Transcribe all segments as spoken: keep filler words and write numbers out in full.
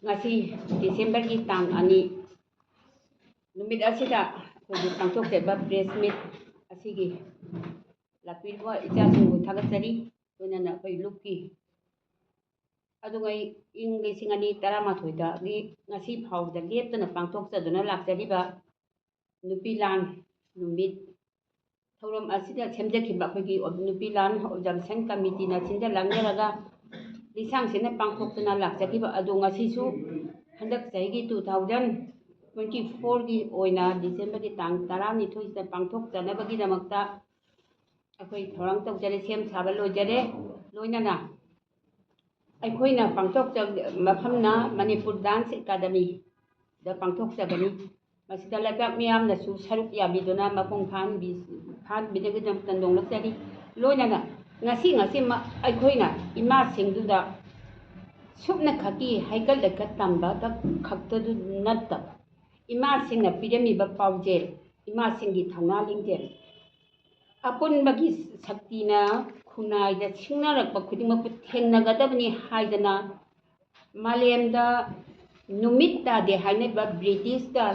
ꯉꯁꯤ ꯗꯤꯁꯦꯝꯕꯔꯒꯤ ꯇꯥꯡ ꯑꯅꯤ ꯅꯨꯃꯤꯠ ꯑꯁꯤꯗ ꯑꯩꯈꯣꯏꯒꯤ ꯄꯥꯡꯊꯣꯛꯆꯔꯤꯕ ꯄ꯭ꯔꯦꯁ ꯃꯤꯠ ꯑꯁꯤꯒꯤ ꯂꯥꯛꯄꯤꯔꯤꯕ ꯏꯆꯥꯁꯤꯡꯕꯨ ꯊꯥꯒꯠꯆꯔꯤ꯫ ꯂꯣꯏꯅꯅ ꯑꯩꯈꯣꯏ ꯂꯨꯞꯀꯤ ꯑꯗꯨꯉꯩ ꯏꯪ ꯂꯤꯁꯤꯡ ꯑꯅꯤ ꯇꯔꯥꯃꯥꯊꯣꯏꯗꯒꯤ ꯉꯁꯤ ꯐꯥꯎꯕꯗ ꯂꯦꯞꯇꯅ ꯄꯥꯡꯊꯣꯛꯆꯗꯨꯅ ꯂꯥꯛꯆꯔꯤꯕ ꯅꯨꯄꯤ ꯂꯥꯟ ꯅꯨꯃꯤꯠ ꯊꯧꯔꯝ ꯑꯁꯤꯗ ꯁꯦꯝꯖꯈꯤꯕ ꯑꯩꯈꯣꯏꯒꯤ ꯅꯨꯄꯤ ꯂꯥꯟ ꯑꯣꯕꯖꯥꯔꯕꯦꯁꯟ ꯀꯃꯤꯇꯤꯅ ꯁꯤꯟꯖ ꯂꯥꯡꯖꯔꯒ ꯂꯤꯁꯥꯡ ꯁꯤꯠꯅ ꯄꯥꯡꯊꯣꯛꯇꯨꯅ ꯂꯥꯛꯆꯈꯤꯕ ꯑꯗꯨ ꯉꯁꯤꯁꯨ ꯍꯟꯗꯛ ꯆꯍꯤꯒꯤ two thousand twenty fourꯒꯤ ꯑꯣꯏꯅ ꯗꯤꯁꯦꯝꯕꯔꯒꯤ ꯇꯥꯡ ꯇꯔꯥꯅꯤꯊꯣꯏꯁꯤꯗ ꯄꯥꯡꯊꯣꯛꯆꯅꯕꯒꯤꯗꯃꯛꯇ ꯑꯩꯈꯣꯏ ꯊꯧꯔꯥꯡ ꯇꯧꯖꯔꯦ, ꯁꯦꯝ ꯁꯥꯕ ꯂꯣꯏꯖꯔꯦ꯫ ꯂꯣꯏꯅꯅ ꯑꯩꯈꯣꯏꯅ ꯄꯥꯡꯊꯣꯛꯆ-, ꯃꯐꯝꯅ ꯃꯅꯤꯄꯨꯔ ꯗꯥꯟꯁ ꯑꯦꯀꯥꯗꯃꯤꯗ ꯄꯥꯡꯊꯣꯛꯆꯕꯅꯤ꯫ ꯃꯁꯤꯗ ꯂꯩꯕꯥꯛ ꯃꯤꯌꯥꯝꯅꯁꯨ ꯁꯔꯨꯛ ꯌꯥꯕꯤꯗꯨꯅ ꯃꯄꯨꯡ ꯐꯥꯍꯟꯕꯤ-, ꯐꯥꯍꯟꯕꯤꯅꯕꯒꯤꯗꯃꯛꯇ ꯅꯣꯡꯂꯛꯆꯔꯤ꯫ ꯂꯣꯏꯅꯅ ꯉꯁꯤ ꯉꯁꯤꯃꯛ ꯑꯩꯈꯣꯏꯅ ꯏꯃꯥꯁꯤꯡꯗꯨꯗ ꯁꯨꯞꯅꯈꯛꯀꯤ ꯍꯩꯀꯠ ꯂꯩꯀꯠ ꯇꯝꯕꯗ ꯈꯛꯇꯗꯨ ꯅꯠꯇꯕ, ꯏꯃꯥꯁꯤꯡꯅ ꯄꯤꯔꯝꯃꯤꯕ ꯄꯥꯎꯖꯦꯜ, ꯏꯃꯥꯁꯤꯡꯒꯤ ꯊꯧꯅꯥ ꯂꯤꯡꯖꯦꯜ, ꯑꯄꯨꯟꯕꯒꯤ ꯁꯛꯇꯤꯅ ꯈꯨꯟꯅꯥꯏꯗ ꯁꯤꯡꯅꯔꯛꯄ ꯈꯨꯗꯤꯡꯃꯛꯄꯨ ꯊꯦꯡꯅꯒꯗꯕꯅꯤ ꯍꯥꯏꯗꯅ ꯃꯥꯂꯦꯝꯗ ꯅꯨꯃꯤꯠ ꯇꯥꯗꯦ ꯍꯥꯏꯅꯕ ꯕ꯭ꯔꯤꯇꯤꯁꯇ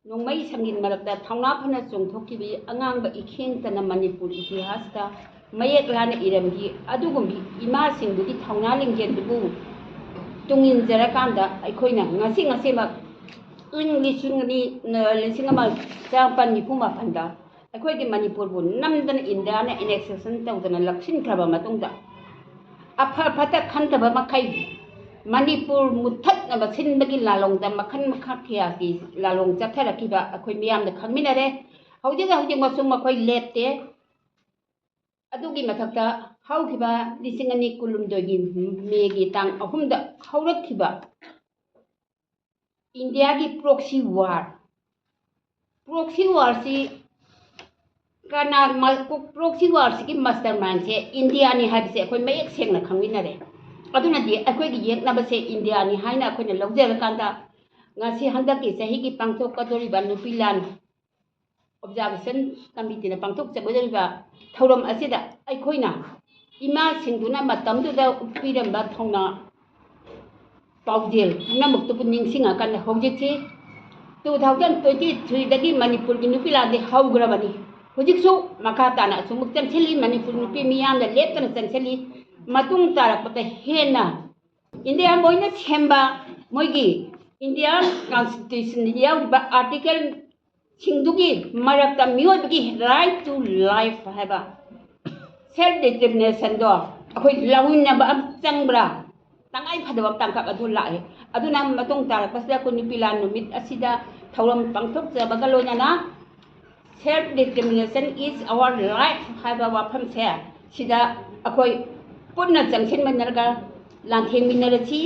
ꯅꯣꯡꯃꯩ ꯁꯪꯒꯤꯟ ꯃꯔꯛꯇ ꯊꯧꯅꯥ ꯐꯅ ꯆꯣꯡꯊꯣꯛꯈꯤꯕ ꯑꯉꯥꯡꯕ ꯏꯈꯦꯡꯇꯅ ꯃꯅꯤꯄꯨꯔ ꯏꯇꯤꯍꯥꯁꯇ ꯃꯌꯦꯛ ꯂꯥꯅ ꯏꯔꯝꯈꯤ꯫ ꯑꯗꯨꯒꯨꯝꯕꯤ ꯏꯃꯥꯁꯤꯡꯗꯨꯒꯤ ꯊꯧꯅꯥ ꯂꯤꯡꯖꯦꯜꯗꯨꯕꯨ ꯇꯨꯡ ꯏꯟꯖꯔꯀꯥꯟꯗ ꯑꯩꯈꯣꯏꯅ ꯉꯁꯤ ꯉꯁꯤꯃꯛ ꯏꯪ ꯂꯤꯁꯤꯡ ꯑꯅꯤ, ꯂꯤꯁꯤꯡ ꯑꯃ ꯆꯥꯃꯥꯄꯟ ꯅꯤꯐꯨ ꯃꯥꯄꯟꯗ ꯑꯩꯈꯣꯏꯒꯤ ꯃꯅꯤꯄꯨꯔꯕꯨ ꯅꯝꯗꯅ ꯏꯟꯗꯤꯌꯥꯅ annexation ꯇꯧꯗꯅ ꯂꯧꯁꯤꯟꯈ꯭ꯔꯕ ꯃꯇꯨꯡꯗ, ꯑꯐ ꯐꯠꯇ ꯈꯟꯗꯕ ꯃꯈꯩ ꯃꯅꯤꯄꯨꯔ ꯃꯨꯠꯊꯠꯅꯕ ꯁꯤꯟꯕꯒꯤ ꯂꯥꯂꯣꯡꯗ ꯃꯈꯜ ꯃꯈꯥ ꯀꯌꯥꯒꯤ ꯂꯥꯂꯣꯡ ꯆꯠꯊꯔꯛꯈꯤꯕ ꯑꯩꯈꯣꯏ ꯃꯤꯌꯥꯝꯅ ꯈꯪꯃꯤꯟꯅꯔꯦ꯫ ꯍꯧꯖꯤꯛ ꯍꯧꯖꯤꯛꯃꯛꯁꯨ ꯃꯈꯣꯏ ꯂꯦꯞꯇꯦ꯫ ꯑꯗꯨꯒꯤ ꯃꯊꯛꯇ ꯍꯧꯈꯤꯕ ꯂꯤꯁꯤꯡ ꯑꯅꯤ ꯀꯨꯟꯍꯨꯝꯗꯣꯏꯒꯤ ꯃꯦꯒꯤ ꯇꯥꯡ ꯑꯍꯨꯝꯗ ꯍꯧꯔꯛꯈꯤꯕ ꯏꯟꯗꯤꯌꯥꯒꯤ proxy war, proxy warꯁꯤ ꯀꯅꯥ, proxy warꯁꯤꯒꯤ mastermindꯁꯦ ꯏꯟꯗꯤꯌꯥꯅꯤ ꯍꯥꯏꯕꯁꯦ ꯑꯩꯈꯣꯏ ꯃꯌꯦꯛ ꯁꯦꯡꯅ ꯈꯪꯃꯤꯟꯅꯔꯦ꯫ ꯑꯗꯨꯅꯗꯤ ꯑꯩꯈꯣꯏꯒꯤ ꯌꯦꯛꯅꯕꯁꯦ ꯏꯟꯗꯤꯌꯥꯅꯤ ꯍꯥꯏꯅ ꯑꯩꯈꯣꯏꯅ ꯂꯧꯖꯔꯀꯥꯟꯗ, ꯉꯁꯤ ꯍꯟꯗꯛꯀꯤ ꯆꯍꯤꯒꯤ ꯄꯥꯡꯊꯣꯛꯀꯗꯧꯔꯤꯕ ꯅꯨꯄꯤ ꯂꯥꯟ ꯑꯣꯕꯖꯥꯔꯕꯦꯁꯟ ꯀꯃꯤꯇꯤꯅ ꯄꯥꯡꯊꯣꯛꯆꯒꯗꯧꯔꯤꯕ ꯊꯧꯔꯝ ꯑꯁꯤꯗ ꯑꯩꯈꯣꯏꯅ ꯏꯃꯥꯁꯤꯡꯗꯨꯅ ꯃꯇꯝꯗꯨꯗ ꯎꯠꯄꯤꯔꯝꯕ ꯊꯧꯅꯥ ꯄꯥꯎꯖꯦꯜ ꯄꯨꯝꯅꯃꯛꯇꯨꯕꯨ ꯅꯤꯡꯁꯤꯡꯉꯀꯥꯟꯗ ꯍꯧꯖꯤꯛꯁꯤ two thousand twenty threeꯗꯒꯤ ꯃꯅꯤꯄꯨꯔꯒꯤ ꯅꯨꯄꯤ ꯂꯥꯟꯗꯤ ꯍꯧꯈ꯭ꯔꯕꯅꯤ꯫ ꯍꯧꯖꯤꯛꯁꯨ ꯃꯈꯥ ꯇꯥꯅ ꯑꯁꯨꯃꯛ ꯆꯪꯁꯤꯜꯂꯤ꯫ ꯃꯅꯤꯄꯨꯔ ꯅꯨꯄꯤ ꯃꯤꯌꯥꯝꯅ ꯂꯦꯞꯇꯅ ꯆꯪꯁꯤꯜꯂꯤ꯫ ꯃꯇꯨꯡ ꯇꯥꯔꯛꯄꯗ ꯍꯦꯟꯅ ꯏꯟꯗꯤꯌꯥ ꯃꯣꯏꯅ ꯁꯦꯝꯕ ꯃꯣꯏꯒꯤ ꯏꯟꯗꯤꯌꯥ ꯀꯟꯁꯇꯤꯇ꯭ꯌꯨꯁꯟꯗ ꯌꯥꯎꯔꯤꯕ ꯑꯥꯔꯇꯤꯀꯜꯁꯤꯡꯗꯨꯒꯤ ꯃꯔꯛꯇ ꯃꯤꯑꯣꯏꯕꯒꯤ right to life ꯍꯥꯏꯕ self determinationꯗꯣ ꯑꯩꯈꯣꯏ ꯂꯧꯃꯤꯟꯅꯕ ꯑꯃ ꯆꯪꯕ꯭ꯔꯥ? ꯇꯉꯥꯏ ꯐꯗꯕ ꯇꯥꯡꯀꯛ ꯑꯗꯨ ꯂꯥꯛꯑꯦ꯫ ꯑꯗꯨꯅ ꯃꯇꯨꯡ ꯇꯥꯔꯛꯄꯁꯤꯗ ꯑꯩꯈꯣꯏ ꯅꯨꯄꯤ ꯂꯥꯟ ꯅꯨꯃꯤꯠ ꯑꯁꯤꯗ ꯊꯧꯔꯝ ꯄꯥꯡꯊꯣꯛꯆꯕꯒ ꯂꯣꯏꯅꯅ self determination is our right ꯍꯥꯏꯕ ꯋꯥꯐꯝꯁꯦ ꯁꯤꯗ ꯑꯩꯈꯣꯏ ꯄꯨꯟꯅ ꯆꯪꯁꯤꯟꯃꯤꯟꯅꯔꯒ ꯂꯥꯟꯊꯦꯡꯃꯤꯟꯅꯔꯁꯤ,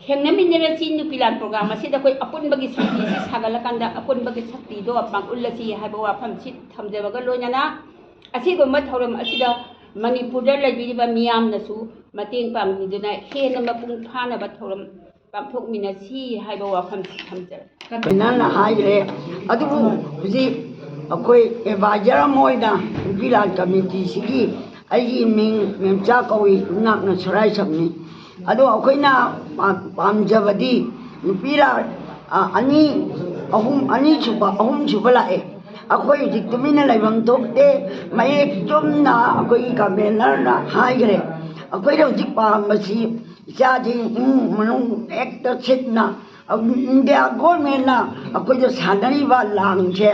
ꯊꯦꯡꯅꯃꯤꯟꯅꯔꯁꯤ꯫ ꯅꯨꯄꯤ ꯂꯥꯟ ꯄ꯭ꯔꯣꯒ꯭ꯔꯥꯝ ꯑꯁꯤꯗ ꯑꯩꯈꯣꯏ ꯑꯄꯨꯟꯕꯒꯤ ꯁꯛꯇꯤꯁꯤ ꯁꯥꯒꯠꯂꯀꯥꯟꯗ ꯑꯄꯨꯟꯕꯒꯤ ꯁꯛꯇꯤꯗꯣ ꯄꯥꯡꯎꯠꯂꯁꯤ ꯍꯥꯏꯕ ꯋꯥꯐꯝꯁꯤ ꯊꯝꯖꯕꯒ ꯂꯣꯏꯅꯅ ꯑꯁꯤꯒꯨꯝꯕ ꯊꯧꯔꯝ ꯑꯁꯤꯗ ꯃꯅꯤꯄꯨꯔꯗ ꯂꯩꯕꯤꯔꯤꯕ ꯃꯤꯌꯥꯝꯅꯁꯨ ꯃꯇꯦꯡ ꯄꯥꯡꯕꯤꯗꯨꯅ ꯍꯦꯟꯅ ꯃꯄꯨꯡ ꯐꯥꯅꯕ ꯊꯧꯔꯝ ꯄꯥꯡꯊꯣꯛꯃꯤꯟꯅꯁꯤ ꯍꯥꯏꯕ ꯋꯥꯐꯝꯁꯤ ꯊꯝꯖꯔꯦ꯫ ꯀꯟꯚꯦꯅꯔꯅ ꯍꯥꯏꯈ꯭ꯔꯦ꯫ ꯑꯗꯨꯕꯨ ꯍꯧꯖꯤꯛ ꯑꯩꯈꯣꯏ ꯑꯦꯗꯚꯥꯏꯖꯔ ꯑꯃ ꯑꯣꯏꯅ ꯅꯨꯄꯤ ꯂꯥꯟ ꯀꯃꯤꯇꯤꯁꯤꯒꯤ ꯑꯩꯒꯤ ꯃꯤꯡ ꯃꯦꯝꯆꯥ ꯀꯧꯏ, ꯌꯨꯝꯅꯥꯛꯅ ꯁꯔꯥꯏꯁꯝꯅꯤ꯫ ꯑꯗꯣ ꯑꯩꯈꯣꯏꯅ ꯄꯥꯝ-, ꯄꯥꯝꯖꯕꯗꯤ ꯅꯨꯄꯤ ꯂꯥꯟ, ꯑ, ꯑꯅꯤ, ꯑꯍꯨꯝ, ꯑꯅꯤꯁꯨꯕ, ꯑꯍꯨꯝꯁꯨꯕ ꯂꯥꯛꯑꯦ꯫ ꯑꯩꯈꯣꯏ ꯍꯧꯖꯤꯛ ꯇꯨꯃꯤꯟꯅ ꯂꯩꯐꯝ ꯊꯣꯛꯇꯦ꯫ ꯃꯌꯦꯛ ꯆꯨꯝꯅ ꯑꯩꯈꯣꯏꯒꯤ ꯀꯟꯚꯦꯅꯔꯅ ꯍꯥꯏꯈ꯭ꯔꯦ꯫ ꯑꯩꯈꯣꯏꯅ ꯍꯧꯖꯤꯛ ꯄꯥꯝꯕꯁꯤ ꯏꯆꯥꯁꯤꯡ ꯏꯃꯨꯡ ꯃꯅꯨꯡ ꯍꯦꯛꯇ ꯁꯤꯠꯅ, ꯏꯟꯗꯤꯌꯥ ꯒꯣꯔꯃꯦꯟꯅ ꯑꯩꯈꯣꯏꯗ ꯁꯥꯟꯅꯔꯤꯕ ꯂꯥꯡꯁꯦ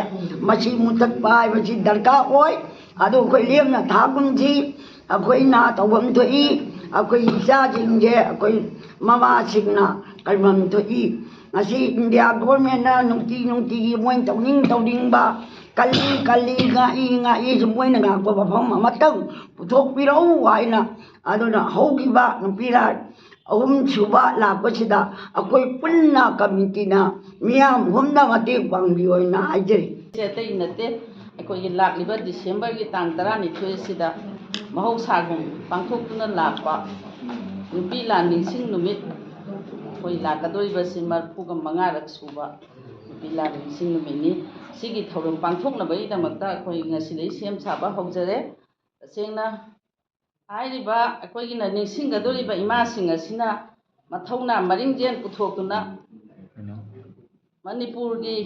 ꯃꯁꯤ ꯃꯨꯊꯠꯄ ꯍꯥꯏꯕꯁꯤ ꯗꯔꯀꯥꯔ ꯑꯣꯏ꯫ ꯑꯗꯨ ꯑꯩꯈꯣꯏ ꯂꯦꯝꯅ ꯊꯥꯒꯨꯝꯁꯤ꯫ ꯑꯩꯈꯣꯏꯅ ꯇꯧꯐꯝ ꯊꯣꯛꯏ, ꯑꯩꯈꯣꯏ ꯏꯆꯥꯁꯤꯡꯁꯦ ꯑꯩꯈꯣꯏ ꯃꯃꯥꯁꯤꯡꯅ ꯀꯟꯐꯝ ꯊꯣꯛꯏ꯫ ꯉꯁꯤ ꯏꯟꯗꯤꯌꯥ ꯒꯣꯔꯃꯦꯟꯅ ꯅꯨꯡꯇꯤ ꯅꯨꯡꯇꯤꯒꯤ ꯃꯣꯏꯅ ꯇꯧꯅꯤꯡ ꯇꯧꯅꯤꯡꯕ, ꯀꯜꯂꯤ ꯀꯜꯂꯤ, ꯉꯥꯛꯏ ꯉꯥꯛꯏꯁꯤ ꯃꯣꯏꯅ ꯉꯥꯛꯄ ꯃꯐꯝ ꯑꯃꯇꯪ ꯄꯨꯊꯣꯛꯄꯤꯔꯛꯎ ꯍꯥꯏꯅ, ꯑꯗꯨꯅ ꯍꯧꯈꯤꯕ ꯅꯨꯄꯤ ꯂꯥꯟ ꯑꯍꯨꯝꯁꯨꯕ ꯂꯥꯛꯄꯁꯤꯗ ꯑꯩꯈꯣꯏ ꯄꯨꯟꯅ ꯀꯃꯤꯇꯤꯅ ꯃꯤꯌꯥꯝ ꯍꯨꯝꯅ ꯃꯇꯦꯡ ꯄꯥꯡꯕꯤꯌꯣꯅ ꯍꯥꯏꯖꯔꯤ꯫ ꯁꯤ ꯑꯇꯩ ꯅꯠꯇꯦ, ꯑꯩꯈꯣꯏꯒꯤ ꯂꯥꯛꯂꯤꯕ ꯗꯤꯁꯦꯝꯕꯔꯒꯤ ꯇꯥꯡ ꯇꯔꯥꯅꯤꯊꯣꯏ ꯑꯁꯤꯗ ꯃꯍꯧꯁꯥꯒꯨꯝ ꯄꯥꯡꯊꯣꯛꯇꯨꯅ ꯂꯥꯛꯄ ꯅꯨꯄꯤ ꯂꯥꯟ ꯅꯤꯡꯁꯤꯡ ꯅꯨꯃꯤꯠ ꯑꯩꯈꯣꯏ ꯂꯥꯛꯀꯗꯧꯔꯤꯕꯁꯤ ꯃꯔꯤꯐꯨꯒ ꯃꯉꯥꯔꯛ ꯁꯨꯕ ꯅꯨꯄꯤ ꯂꯥꯟꯃꯤꯁꯤꯡ ꯅꯨꯃꯤꯠꯅꯤ꯫ ꯁꯤꯒꯤ ꯊꯧꯔꯝ ꯄꯥꯡꯊꯣꯛꯅꯕꯒꯤꯗꯃꯛꯇ ꯑꯩꯈꯣꯏ ꯉꯁꯤꯗꯩ ꯁꯦꯝ ꯁꯥꯕ ꯍꯧꯖꯔꯦ꯫ ꯇꯁꯦꯡꯅ ꯍꯥꯏꯔꯤꯕ ꯑꯩꯈꯣꯏꯒꯤꯅ ꯅꯤꯡꯁꯤꯡꯒꯗꯧꯔꯤꯕ ꯏꯃꯥꯁꯤꯡ ꯑꯁꯤꯅ ꯃꯊꯧꯅꯥ ꯃꯔꯤꯡꯖꯦꯜ ꯄꯨꯊꯣꯛꯇꯨꯅ ꯃꯅꯤꯄꯨꯔꯒꯤ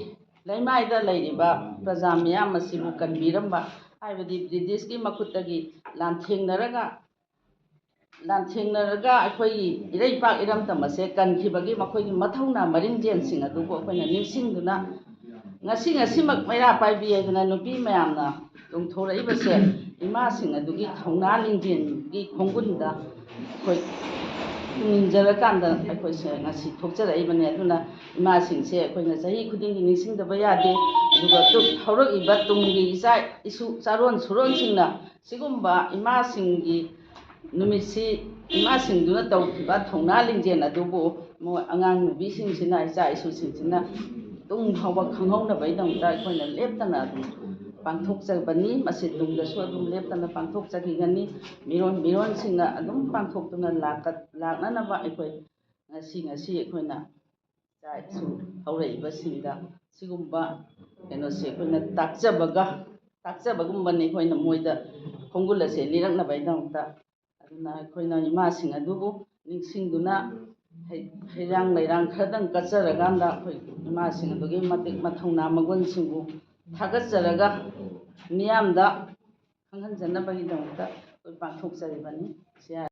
ꯂꯩꯃꯥꯏꯗ ꯂꯩꯔꯤꯕ ꯄ꯭ꯔꯖꯥ ꯃꯤꯌꯥꯝ ꯑꯁꯤꯕꯨ ꯀꯟꯕꯤꯔꯝꯕ, ꯍꯥꯏꯕꯗꯤ ꯕ꯭ꯔꯤꯇꯤꯁꯀꯤ ꯃꯈꯨꯠꯇꯒꯤ ꯂꯥꯟꯊꯦꯡꯅꯔꯒ, ꯂꯥꯟꯊꯦꯡꯅꯔꯒ ꯑꯩꯈꯣꯏꯒꯤ ꯏꯔꯩꯄꯥꯛ ꯏꯔꯝꯗꯝ ꯑꯁꯦ ꯀꯟꯈꯤꯕꯒꯤ ꯃꯈꯣꯏꯒꯤ ꯃꯊꯧꯅꯥ ꯃꯔꯤꯡꯖꯦꯜꯁꯤꯡ ꯑꯗꯨꯕꯨ ꯑꯩꯈꯣꯏꯅ ꯅꯤꯡꯁꯤꯡꯗꯨꯅ, ꯉꯁꯤ ꯉꯁꯤꯃꯛ ꯃꯩꯔꯥ ꯄꯥꯏꯕꯤ ꯍꯥꯏꯗꯅ ꯅꯨꯄꯤ ꯃꯌꯥꯝꯅ ꯆꯣꯡꯊꯣꯔꯛꯏꯕꯁꯦ ꯏꯃꯥꯁꯤꯡ ꯑꯗꯨꯒꯤ ꯊꯧꯅꯥ ꯂꯤꯡꯖꯦꯜꯒꯤ ꯈꯣꯡꯒꯨꯟꯗ ꯑꯩꯈꯣꯏ ꯇꯨꯡ ꯏꯟꯖꯔꯀꯥꯟꯗ ꯑꯩꯈꯣꯏꯁꯦ ꯉꯁꯤ ꯊꯣꯛꯆꯔꯛꯏꯕꯅꯦ꯫ ꯑꯗꯨꯅ ꯏꯃꯥꯁꯤꯡꯁꯦ ꯑꯩꯈꯣꯏꯅ ꯆꯍꯤ ꯈꯨꯗꯤꯡꯒꯤ ꯅꯤꯡꯁꯤꯡꯗꯕ ꯌꯥꯗꯦ꯫ ꯑꯗꯨꯒ ꯇꯨ-, ꯍꯧꯔꯛꯏꯕ ꯇꯨꯡꯒꯤ ꯏꯆꯥ ꯏꯁꯨ ꯆꯥꯔꯣꯟ ꯁꯨꯔꯣꯟꯁꯤꯡꯅ ꯁꯤꯒꯨꯝꯕ ꯏꯃꯥꯁꯤꯡꯒꯤ ꯅꯨꯃꯤꯠꯁꯤ ꯏꯃꯥꯁꯤꯡꯗꯨꯅ ꯇꯧꯈꯤꯕ ꯊꯧꯅꯥ ꯂꯤꯡꯖꯦꯜ ꯑꯗꯨꯕꯨ ꯃꯣꯏ ꯑꯉꯥꯡ ꯅꯨꯕꯤꯁꯤꯡꯁꯤꯅ, ꯏꯆꯥ ꯏꯁꯨꯁꯤꯡꯁꯤꯅ ꯇꯨꯡ ꯐꯥꯎꯕ ꯈꯪꯍꯧꯅꯕꯒꯤꯗꯃꯛꯇ ꯑꯩꯈꯣꯏꯅ ꯂꯦꯞꯇꯅ ꯑꯗꯨꯝ ꯄꯥꯡꯊꯣꯛꯆꯕꯅꯤ꯫ ꯃꯁꯤ ꯇꯨꯡꯗꯁꯨ ꯑꯗꯨꯝ ꯂꯦꯞꯇꯅ ꯄꯥꯡꯊꯣꯛꯆꯈꯤꯒꯅꯤ꯫ ꯃꯤꯔꯣꯟ ꯃꯤꯔꯣꯟꯁꯤꯡꯅ ꯑꯗꯨꯝ ꯄꯥꯡꯊꯣꯛꯇꯨꯅ ꯂꯥꯛꯀ-, ꯂꯥꯛꯅꯅꯕ ꯑꯩꯈꯣꯏ ꯉꯁꯤ, ꯉꯁꯤ ꯑꯩꯈꯣꯏꯅ ꯏꯆꯥ ꯏꯁꯨ ꯍꯧꯔꯛꯏꯕꯁꯤꯡꯗ ꯁꯤꯒꯨꯝꯕ ꯀꯩꯅꯣꯁꯦ ꯑꯩꯈꯣꯏꯅ ꯇꯥꯛꯆꯕꯒ, ꯇꯥꯛꯆꯕꯒꯨꯝꯕꯅꯤ ꯑꯩꯈꯣꯏꯅ ꯃꯣꯏꯗ ꯈꯣꯡꯒꯨꯜ ꯑꯁꯦ ꯂꯤꯔꯛꯅꯕꯒꯤꯗꯃꯛꯇ꯫ ꯑꯗꯨꯅ ꯑꯩꯈꯣꯏꯅ ꯏꯃꯥꯁꯤꯡ ꯑꯗꯨꯕꯨ ꯅꯤꯡꯁꯤꯡꯗꯨꯅ ꯍꯩ-, ꯍꯩꯔꯥꯡ ꯂꯩꯔꯥꯡ ꯈꯔꯗꯪ ꯀꯠꯆꯔꯀꯥꯟꯗ ꯑꯩꯈꯣꯏ ꯏꯃꯥꯁꯤꯡ ꯑꯗꯨꯒꯤ ꯃꯇꯤꯛ ꯃꯊꯧꯅꯥ ꯃꯒꯨꯟꯁꯤꯡꯕꯨ ꯊꯥꯒꯠꯆꯔꯒ ꯃꯤꯌꯥꯝꯗ ꯈꯪꯍꯟꯖꯅꯕꯒꯤꯗꯃꯛꯇ ꯑꯩꯈꯣꯏ ꯄꯥꯡꯊꯣꯛꯆꯔꯤꯕꯅꯤ꯫ ꯁꯤ